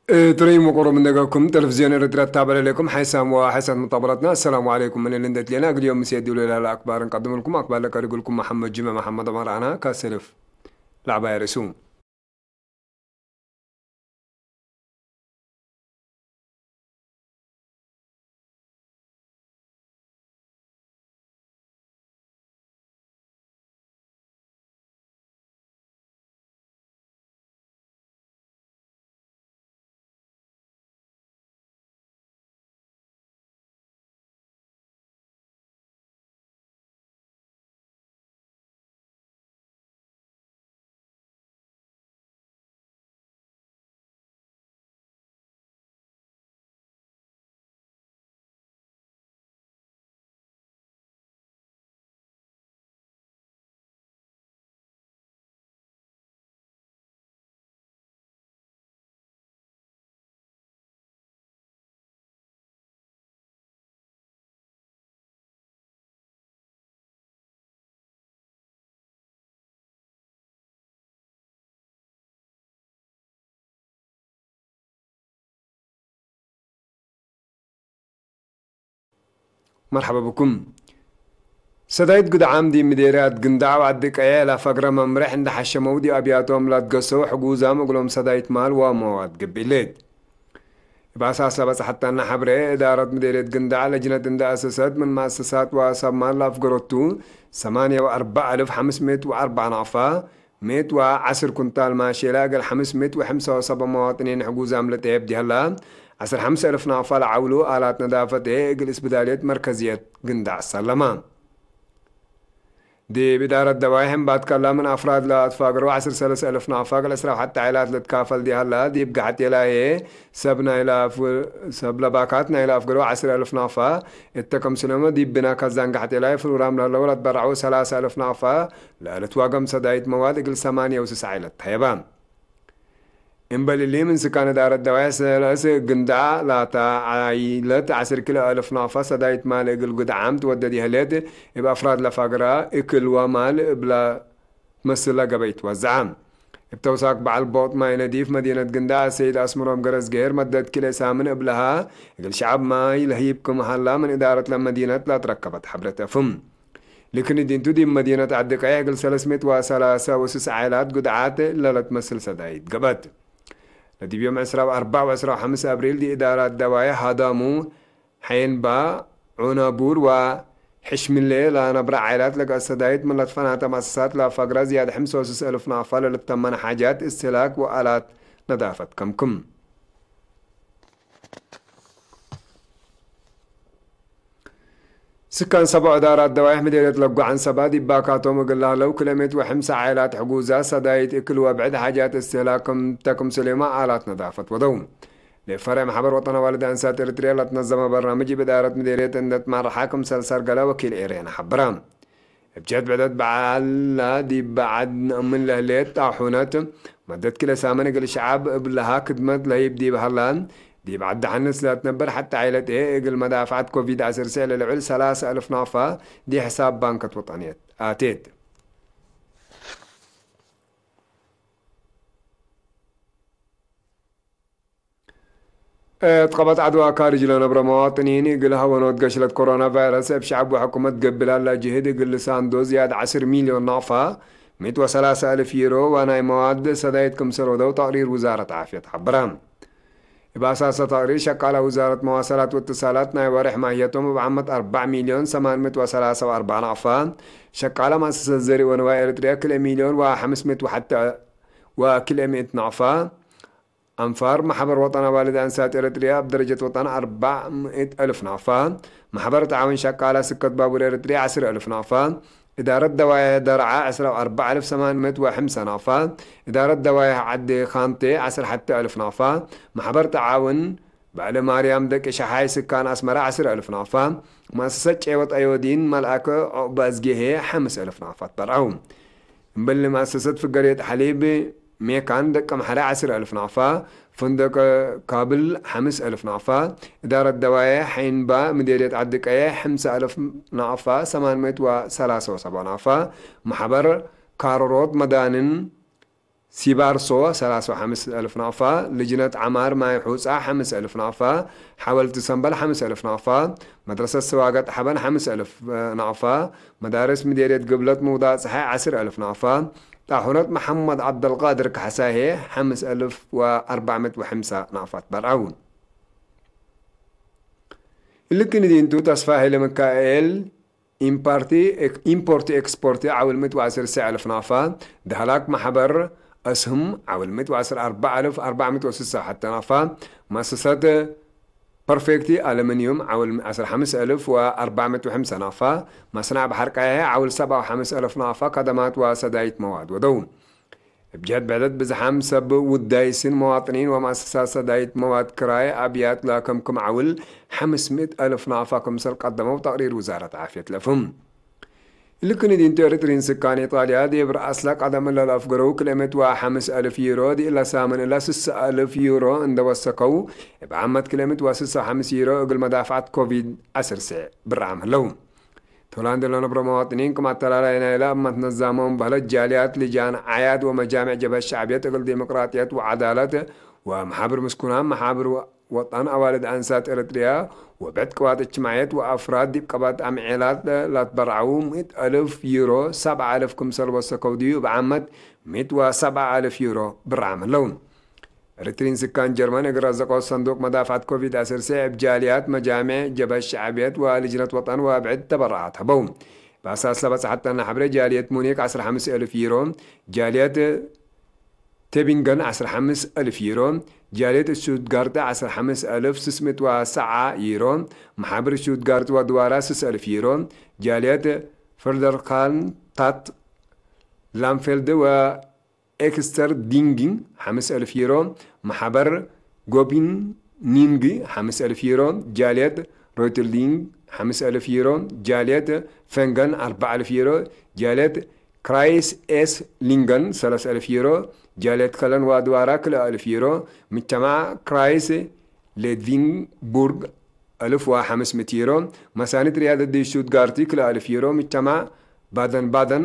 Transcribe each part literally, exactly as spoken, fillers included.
እትረይም ወቁሩብ እንደገኩም ተለፍዝዮን ኤረትርያ ትታበለ ለኩም ሓይሳም ወሓይሳት መጣበላትና። አሰላሙ ዓለይኩም። ምን እሊ እንዴት ሌና እግል ዮም ምሴ ዲብሎ ላለ አክባር እንቀድምልኩም። አክባር ለቀርግልኩም መሐመድ ጅመ መሐመድ ዑመር አና ካሰልፍ ለዕባይ ርእሱ። መርሐበ ብኩም። ሰዳይት ግድዓም ዲብ ምዴርያት ግንዳዕ ወዐዲ ቀየ ለፈግረ መምሬሕ እንደ ሐሸመው ዲብ አብያቶም ላትገሰው ሕጉዛም እግሎም ሰዳይት ማል ወመዋድ ገብእ ሌት። እብ አሳሰ በጽሐተነ ሐብሬ፣ እዳረት ምዴርየት ግንዳዕ ለጅነት እንደ አሰሰት ምን መአሰሳት ወሰብ ማል ለአፍገረቱ ሰማንየ ወአርበዕ አልፍ ሐምስ ምእት ወአርበዕ ናቅፋ፣ ምእት ወዐስር ኩንታል ማሼላ እግል ሐምስ ምእት ወሐምሳ ወሰብ መዋጥኒን ሕጉዛም ለጠየብ ዲሀላ፣ ዐስር ሐምስ አልፍ ናቅፋ ለዐውሉ አላት ነዳፈት እግል እስብዳልየት መርከዝየት ግንዳዕ ሰለማ። ዲብ እዳረት ደዋይሕ እምባትከላ ምን አፍራድ ለአትፋግረው ዐስር ሰለስ አልፍ ናቅፋ እግል ዕስራ ወሐቴ ዓኢላት ልትካፈል ዲሀላ፣ ዲብ ጋሕቴላዬ ሰብ ናይ ለአፍ-፣ ሰብ ለባካት ናይ ለአፍግረው ዐስር አልፍ ናቅፋ እተ ከምስለመ፣ ዲብ ብና ካዛን ጋሕቴላዬ ፍሩራም ለህለው ለትበረዐው ሰላሰ አልፍ ናቅፋ ለልትዋገም ሰዳይት መዋድ እግል ሰማንየ ወስስ ዓኢለት ተሀየባ። እምበል እሊ፣ ምን ስካን እዳረት ደዋይሕ ሰለስ ግንዳዕ ላታ ዓኢለት ዐስር ክልኤ አልፍ ናቅፋ ሰዳይት ማል እግል ግድዓም ትወደድ ይሀሌት፣ እብ አፍራድ ለፋግራ እክል ወማል እብላ መስለ ገበይ ትወዘዐ። እብ ተውሳክ በዐል ቦጥ ማይ ነዲፍ መዲነት ግንዳዕ ሰይድ አስምሮም ገረዝግሄር መደት ክልኤ ሳምን እብለሃ እግል ሸዐብ ማይ ለህይብ ክም ሀላ ምን እዳረት ለመዲነት ለትረከበት ሐብረት አፍም። ልክን እዲንቱ ዲብ መዲነት ዐዲ ቀይሕ እግል ሰለስ ምእት ወሰላሰ ወስስ ዓኢላት ጉድዓት ለለትመስል ሰዳይት ገብአት። ለዲብ ዮም ዕስራ ወአርበዕ ወዕስራ ወሐምስ አብሪል ዲብ እዳራት ደዋይሕ ሃዳሙ፣ ሐይንባ፣ ዑነቡር ወሕሽምሌ ለነብረ ዓኢላት ለገአት ሰዳይት ምን ለትፈናተ መአሰሳት ለአፋግራ ዝያድ ሐምሳ ወስስ አልፍ ናቅፋ ለልትተመነ ሓጃት እስትህላክ ወአላት ነዳፈት ከምክም። ስካን ሰብዖ እዳራት ደዋይሕ ምዴርየት ለጓዕን ሰባ ዲብ ባካቶም እግል ለህለው ክልኤ ምእት ወሐምሳ ዓኢላት ሕጉዛት ሰዳይት እክል ወብዕድ ሓጃት እስትህላክ ክም ተክምስሌማ አላት ነዳፈት ወደው። ለፈሬዕ መሕበር ወጠን አዋልድ አንሳት ኤሪትርያ ለትነዘመ በርናምጅ እብ እዳረት ምዴርየት እንደ ትመረሐ ክምሰል ሰርገለ ወኪል ኤሬና ሐበረ። እብ ጀህት ብዕደት በዐላ ዲብ በዐድ ነአምን ለህሌት ጣሑነት፣ መደት ክለ ሳምን እግል ሸዐብ እብ ለሃ ክድመት ለህይብ ዲብ ሀላን፣ ዲብ ዐዲ ሐንስ ለትነብር ሐቲ ዓይለት ኤ እግል መዳፍዐት ኮቪድ ዐስር ስዕ ለልዑል ሰላሰ አልፍ ናቅፋ ዲብ ሕሳብ ባንከት ወጠንየት አቴት። እት ቀበት ዐድዋ ካርጅ ለነብረ መዋጥኒን እግል ሀወኖት ገሽለት ኮሮና ቫይረስ እብ ሸዐብ ወሕኩመት ገብእ ላላ ጅህድ እግል ልሳንዶ ዝያድ ዐስር ሚልዮን ናቅፋ፣ ምእት ወሰላሰ አልፍ ዩሮ፣ ወናይ መዋድ ሰዳይት ክምሰል ወደው ተቅሪር ውዛረት ዓፍየት ሐበረ። እብ አሳሰ ተቅሪር ሸቃላ ውዛረት መዋሰላት ወእትሳላት ናይ ወሬሕ ማህየቶም እብ ዓመት አርበዕ ሚልዮን ሰማን ምእት ወሰላሰ ወአርበዕ ናቅፋ፣ ሸቃላ መአሰሰት ዘርእ ወንዋይ ኤረትርያ ክልኤ ሚልዮን ወሐምስ ምእት ወሐተ ወክልኤ ምእት ናቅፋ፣ አንፋር፣ መሕበር ወጠን አዋልድ አንሳት ኤረትርያ እብ ደረጀት ወጠን አርበዕ ምእት አልፍ ናቅፋ፣ መሕበር ተዓውን ሸቃላ ስከት ባቡር ኤረትርያ ዐስር አልፍ ናቅፋ፣ እዳረት ደዋይሕ ደርዓ ዐስራ ወአርበዕ አልፍ ሰማን ምእት ወሐምሰ ናቅፋ፣ እዳረት ደዋይሕ ዐዲ ካንቴ ዐስር ሐቲ አልፍ ናቅፋ፣ መሕበር ተዓውን በዕለ ማርያም ደቂ ሸሓይ ስካን አስመረ ዐስር አልፍ ናቅፋ፣ መአሰሰት ጨወት አዮዲን መልአከ ዑቅበ እዝጌሄ ሐምስ አልፍ ናቅፋ ትበርዐው። እምበል መአሰሰት ፍገሬት ሐሊብ ሜካን ደቀምሐረ ዐስር አልፍ ናቅፋ፣ ፍንደቅ ካብል ሐምስ አልፍ ናቅፋ፣ እዳረት ደዋዬሕ ሐይንባ ምዴርየት ዐዲ ቀየ ሐምሰ አልፍ ናቅፋ፣ ሰማን ምእት ወሰላሰ ወሰብዓ ናቅፋ፣ መሕበር ካሮሮት መዳንን ሲባርሶ ሰላሳ ወሐምስ አልፍ ናቅፋ፣ ልጅነት ዐማር ማይ ሑጻ ሐምስ አልፍ ናቅፋ፣ ሐወልቲ ሰምበል ሐምስ አልፍ ናቅፋ፣ መድረሰት ሰዋገጥ ሐበን ሐምስ አልፍ ናቅፋ፣ መዳርስ ምዴርየት ግብለት ምውዳቅ ጸሓይ ዐስር አልፍ ናቅፋ፣ ጣሑረት መሐመድ ዐብደልቃድር ከሐሳዬ ሐምስ አልፍ ወአርበዕ ምእት ወሐምሳ ናቅፋ ትበርዐው። እሊ ክኒ ዲንቱ ተስፋ ሀይለ ሚካኤል ኢምፓርቲ፣ ኢምፖርት ኤክስፖርት ዐውል ምእት ወዐስር ሰዕ አልፍ ናቅፋ፣ ደህላክ መሐበር አስህም ዐውል ምእት ወዐስር አርበዕ አልፍ አርበዕ ምእት ወስሳ ሐተ ናቅፋ፣ መአሰሰት ፐርፌክቲ አለምንዩም ዐውል ዐስር ሐምስ አልፍ ወአርበዕ ምእት ወሐምሳ ናቅፋ፣ መስናዕ በሐር ቀያሕ ዐውል ሰብዓ ወሐምስ አልፍ ናቅፋ፣ ከደማት ወሰዳይት መዋድ ወደው። እብ ጀህት ብዕደት ብዝሓም ሰብ ውዳይ ስን መዋጥኒን ወመአሰሳት ሰዳይት መዋድ ክራይ አብያት ለከምክም ዐውል ሐምስ ምእት አልፍ ናቅፋ ክምሰል ቀደመው ተቅሪር ውዛረት ዓፍየት ለፍህም። እሊ ክኒ ዲንቱ ኤሪትሪን ስካን ኢጣልያ ዲብ ረአስለ ቀደም እለ ለአፍገረው ክልኤ ምእት ወሐምስ አልፍ ዩሮ ዲእለ ሳምን እለ ስስ አልፍ ዩሮ እንደ ወሰከው፣ እብ ዓመት ክልኤ ምእት ወስስ ወሐምስ ዩሮ እግል መዳፍዐት ኮቪድ ዐስር ሰዕ ብርዓም ህለው። ቶላንድ ለነብሮ መዋጥኒን ክም አተላላይ ናይለ እብ መትነዛሞም በህለት ጃልያት፣ ልጃን ዓያድ ወመጃምዕ ጀብሀት ሸዕብየት እግል ዲሞቅራጥየት ወዐዳለት ወመሓብር ምስኩናን፣ መሓብር ወጠን አዋልድ አንሳት ኤረትርያ ወብዕድ ቅዋት እጅትማዕየት ወአፍራድ ዲብ ቀባት አምዔላት ለትበርዐዉ ምእት አልፍ ዩሮ፣ ሰብዓ አልፍ ክምሰል ወሰከው ዲቡ እብ ዓመት ምእት ወሰብዓ አልፍ ዩሮ ብርዓም ህለው። ኤሪትሪን ስካን ጀርመን እግል ረዘቆት ሰንዱቅ መዳፍዐት ኮቪድ ዐስር ሰዕ እብ ጃልያት፣ መጃምዕ ጀብሀት ሸዕብየት ወልጅነት ወጠን ወብዕድ ተበረዓት ሀበው። በአሳስ ለበጽሐት ጠና ሐብሬ ጃልየት ሙኒክ ዐስር ሐምስ አልፍ ዩሮ፣ ጃልየት ቴቢንገን ዐስር ሐምስ አልፍ ዩሮ፣ ጃልየት ስቱትጋርት ዐስር ሐምስ አልፍ ስስ ምእት ወሰብዓ ዩሮ፣ መሓብር ስቱትጋርት ወድዋራ ስስ አልፍ ዩሮ፣ ጃልየት ፍርደርካንታት ላምፌልድ ወ ኤክስተር ዲንግ ሐምስ አልፍ ዩሮ፣ መሓበር ጎቢን ኒንግ ሐምስ አልፍ ዩሮ፣ ጃልየት ሮይትሊንግ ሐምስ አልፍ ዩሮ፣ ጃልየት ፈንገን አርበዕ አልፍ ዩሮ፣ ጃልየት ክራይስ ኤስ ሊንገን ሰለስ አልፍ ዩሮ፣ ጃልየት ከለን ወአድዋራ ክልኤ አልፍ ዩሮ፣ ምጅተማዕ ክራይስ ሌድቪንቡርግ አልፍ ወሐምስ ምእት ዩሮ፣ መሳኒት ርያደት ዲብ ሽቱትጋርት ክልኤ አልፍ ዩሮ፣ ምጅተማዕ ባደን ባደን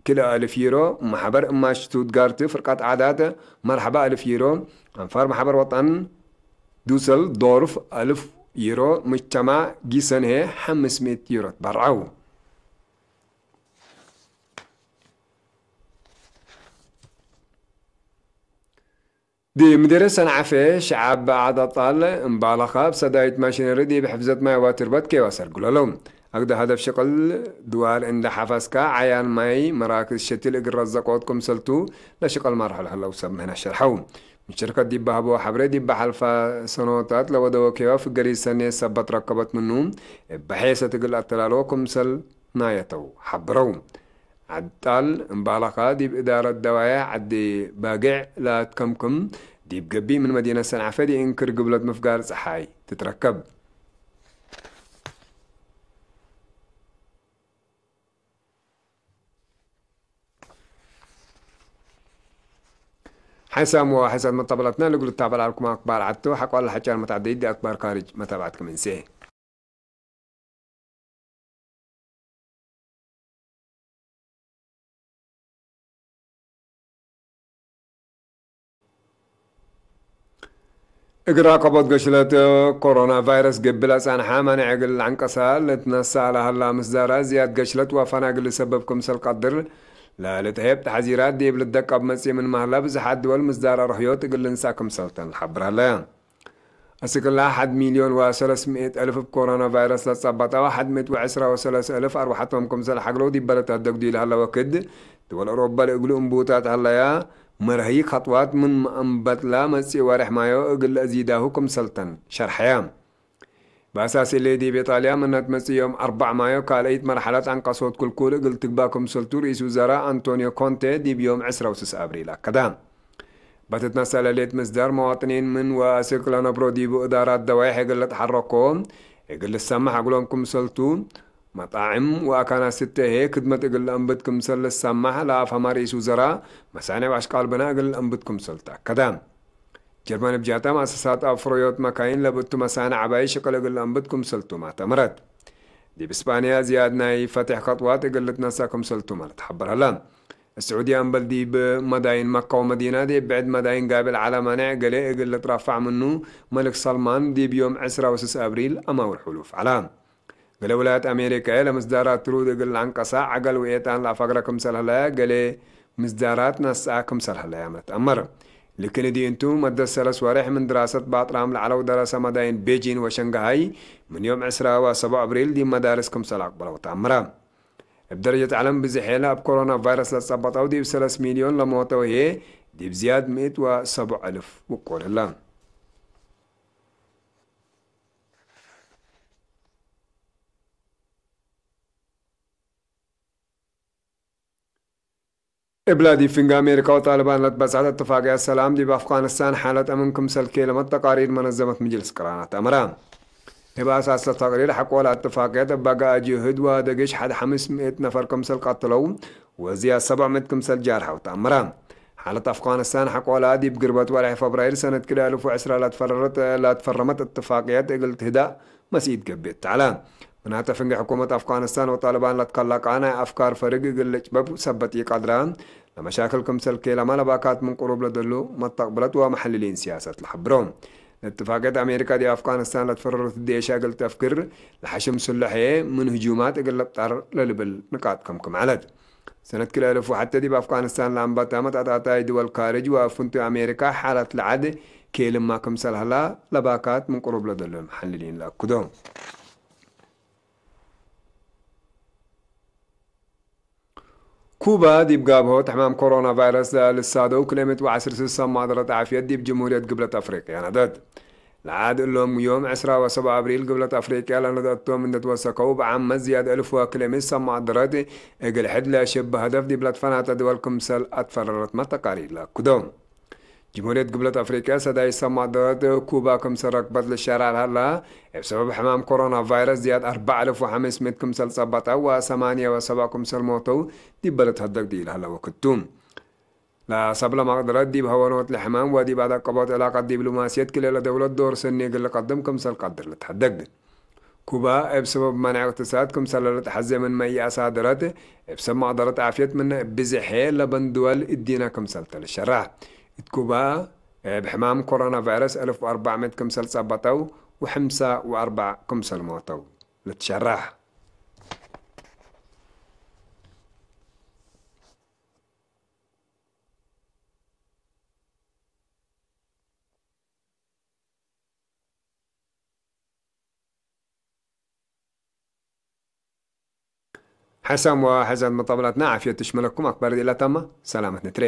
ክልኤ አልፍ ዩሮ፣ መሕበር እማሽ ሽቱትጋርት ፍርቀት ዓዳት መርሐበ አልፍ ዩሮ፣ አንፋር መሕበር ወጠን ዱሰልዶርፍ አልፍ ዩሮ፣ ምጅተማዕ ጊሰን ህዬ ሐምስ ምእት ዩሮ ትበርዐው። ዲብ ምዴርየት ሰንዓፈ፣ ሸዐብ በዐድ አጣል እምባለኸ እብ ሰዳይት ማሽነሪ ዲብ ሕፍዘት ማይ ወትርበት ኬዋሰር ግሎለው። አግደ ሀደፍ ሽቅል ድዋር እንደ ሐፈዝከ፣ ዓያን ማይ መራክዝ ሸትል እግል ረዘቆት ክምሰልቱ ለሽቅል መርሐል ህለው ሰብ ምህነት ሸርሐው። ምን ሽርከት ዲብ በሀበው ሐብሬ፣ ዲብ በሐልፈ ሰኖታት ለወደወ ኬዋ ፍገሪት ሰኔ ሰበት ረከበት ምኑ፣ እብ ሔሰት እግል አተላልዎ ክምሰል ናየተው ሐብረው። ዐጣል እምባለኸ ዲብ እዳረት ደዋዬሕ ዐዲ ባጌዕ ለአትከምክም፣ ዲብ ገቢእ ምን መዲነት ሰንዓፈ ዲእንክር ግብለት ምፍጋር ጸሓይ ትትረከብ። ሓይሳም ወሓይሳት መተበላትና ለእግል ትታበል ዐልኩም አክባር ዐድቱ፣ ሐቆ ለሐጫር መትዐደይት ዲብ አክባር ካርጅ መታብዐትኩም እንሴ። እግል ራቀቦት ገሽለት ኮሮና ቫይረስ ገብእ ለጸንሐ ማንዕ እግል ለዐንቀሳ ልትነሰእ ለሀላ ምስዳራት ዝያድ ገሽለት ወፈና እግል ልሰብብ ክምሰል ቀድር ለልትሄብ ተሐዚራት ዲብ ልደቀብ መጽእ ምን መህላ ብዝሓት ድወል ምስዳር አርህዮት እግል ልንሰእ ክምሰልተን ለሐብር ሀለ። አስክ እለ ሐድ ሚልዮን ወሰለስ ምእት አልፍ እብ ኮሮና ቫይረስ ለጸበጠ ወሐድ ምእት ወዕስራ ወሰለስ አልፍ አርወሐቶም ክምሰል ሐግለው ዲብ በለታት ደግዱ ለሀለ ወክድ፣ ድወል አውሮበ ለእግሉ እንቡታት ሀለያ መርሀይ ከጥዋት ምን መአንበትላ መጽእ ወሬሕ ማዮ እግል ለአዚዳሁ ክምሰልተን ሸርሐያ። በአሳስ እሊ ዲብ ኢጣልያ ምነት መጽእ ዮም አርበዕ ማዮ ካልአይት መርሐለት አንቀሶት ክልኩል እግል ትግባእ ክምሰልቱ ርኢስ ውዘራእ አንቶኒዮ ኮንቴ ዲብ ዮም ዕስራ ወስስ አብሪል አከደ። በትትነሰእ ለሌት ምስዳር መዋጥኒን ምን ወአስክ ለነብሮ ዲቡ እዳራት ደዋይሕ እግል ልትሐረኮ እግል ልሰመሕ እግሎም ክምሰልቱ፣ መጣዕም ወአካናት ስተ ህዬ ክድመት እግል ለአንብት ክምሰል ልሰመሕ ለአፍሀመ ርኢስ ውዘራእ፣ መሳኔዕ ወአሽቃል ብናእ እግል ለአንብት ክምሰል ተአከደ። ጀርመን እብ ጃታ መአሰሳት አፍሮዮት መካይን ለብእቱ መሳንዕ ዐባይ ሽቅል እግል ለአንብት ክምሰልቱመ ተአምረት። ዲብ እስጳንያ ዝያድ ናይ ፈቴሕ ከጥዋት እግል ልትነሰእ ክምሰልቱመ ለትሐበር ሀለ። እስዑድየ እምበል ዲብ መዳይን መካ ወመዲና ዲብ ብዕድ መዳይን ጋብእ ለዐለ መኔዕ ገሌ እግል ልትረፋዕ ምኑ፣ መልክ ሰልማን ዲብ ዮም ዕስራ ወስስ አብሪል አማውር ሕሉፍ ዐለ። ገሌ ውላያት አሜሪከ ለምስዳራት ትሩድ እግል ለአንቀሳ ዐገል ወኤጣን ለአፋግረ ክምሰል ህለ፣ ገሌ ምስዳራት ነስአ ክምሰል ህለ ያምር ተአመር። ልክን እዲ እንቱ፣ መደት ሰለስ ወሬሕ ምን ድራሰት ባጥራም ለዐለው ደረሰ መዳይን ቤጂን ወሸንጋሃይ፣ ምን ዮም ዕስራ ወሰቡዕ አብሪል ዲብ መዳርስ ክምሰል አቅበለው ተአምረ። እብ ደረጀት ዐለም ብዝሕ ዔለ እብ ኮሮና ቫይረስ ለጸበጠው ዲብ ሰለስ ሚልዮን ለሞተው ህዬ፣ ዲብ ዝያድ ምእት ወሰቡዕ እልፍ ውቁል ህለ። እብላ ዲብ ፍንጌ አሜሪካ ወጣልባን ለትበጽሐት እትፋቅየት ሰላም፣ ዲብ አፍጋንስታን ሓለት አምን ክምሰል ኬለመት ተቃሪር መነዘመት ምጅልስ ቅራናት አምረ። እብ አሳስ ለተቅሪር ሐቆለ እትፋቅየት፣ እብ በገአ ጅህድ ወደግሽ ሐድ ሐምስ ምእት ነፈር ክምሰል ቀትለው፣ ወዝያድ ሰብዕ ምእት ክምሰል ጃርሐው ተአምረ። ሓለት አፍጋንስታን ሐቆለ ዲብ ግርበት ወርሒ ፈብራይር ሰነት ክልኤ አልፍ ወዕስራ ለትፈረረት፣ ለትፈረመት እትፋቅየት እግል ትህዳእ፣ መስኢት ገብእ ተዐለ። ምናተ ፍንጌ ሕኩመት አፍጋንስታን ወጣልባን ለትከለቃ ናይ አፍካር ፈርግ እግል ልጭበብ ሰበት ኢቀድረ፣ ለመሻክል ክምሰል ኬለመ ለባካት ምን ቅሩብ ለደሉ መተቅብለት ወመሐልሊን ሲያሰት ለሐብሮ። ለእትፋቅየት አሜሪካ ዲብ አፍጋንስታን ለትፈረሩት ዴሻ እግል ተፍግር፣ ለሐሽም ስሉሕ ምን ህጁማት እግል ልብጠር ለልብል ንቃጥ ክምክም ዐለት። ሰነት ክልኤ አልፍ ወሐቴ ዲብ አፍጋንስታን ለአንበተ መትአትአታይ ድወል ካርጅ ወእብ ፍንቱይ አሜሪካ ሓለት ለዐድ ኬልማ ክምሰል ሀላ ለባካት ምን ቅሩብ ለደሉ መሐልሊን ለአክዶ። ኩባ ዲብ ጋብሆት ሕማም ኮሮና ቫይረስ ለልሳደው ክልኤ ምእት ወዐስር ስሰ ማእደረት ዓፍየት ዲብ ጅምሁርየት ግብለት አፍሪቅያ ነደት። ለዐድ እሎም ዮም ዕስራ ወሰብዕ አብሪል ግብለት አፍሪቅያ ለነደአቶም እንዴ ትወሰከው፣ እብ ዓመት ዝያድ እልፍ ወክልኤ ምእት ሰማዕት ደረት እግል ሕድ ለሽብህ ሀደፍ ዲብ ለትፈናተ ድወል ክምሰል አትፈረረትመ ተቃሪር ለአክዶ። ጅምሁርየት ግብለት አፍሪቅያ ሰዳይት ሰማዕት ደረት ኩባ ክምሰል ረክበት ልሸራዕ ለሀላ፣ እብ ሰበብ ሕማም ኮሮና ቫይረስ ዝያድ አርበዕ እልፍ ወሐምስ ምእት ክምሰል ጸበጠው ወሰማንየ ወሰብዕ ክምሰል ሞተው ዲበ ልትሀደግ ዲብ ለሀለ ወክድ ቱ። ለሰብለ መቅደረት ዲብ ሀወኖት ለሕማም ወዲብ አደቀቦት ዕላቀት ዲብሎማስየት ክልኤ ለደውለት ዶር ሰኒ እግል ልቀድም ክምሰል ቀድር ልትሐደግ። ኩባ እብ ሰበብ መንዕ እቅትሳድ ክምሰል ለልትሐዜ ምንመ ኢአሳደረት፣ እብ ሰብ መቅደረት ዓፍየት ምነ እብ ብዝሔ ለበን ድወል እዲነ ክምሰል ተ ልሸራሕ። እት ኩባ እብ ሕማም ኮሮና ቫይረስ አልፍ ወአርበዕ ምእት ክምሰል ጸበጠው ወሐምሳ ወአርበዕ ክምሰል ሞተው ልትሸራሕ። ሕሰም ወሕዘት መጠብለትነ ዓፍየት ትሽመለኩም። አክባር ዲላ ታማ ሰላመት ንትሬ።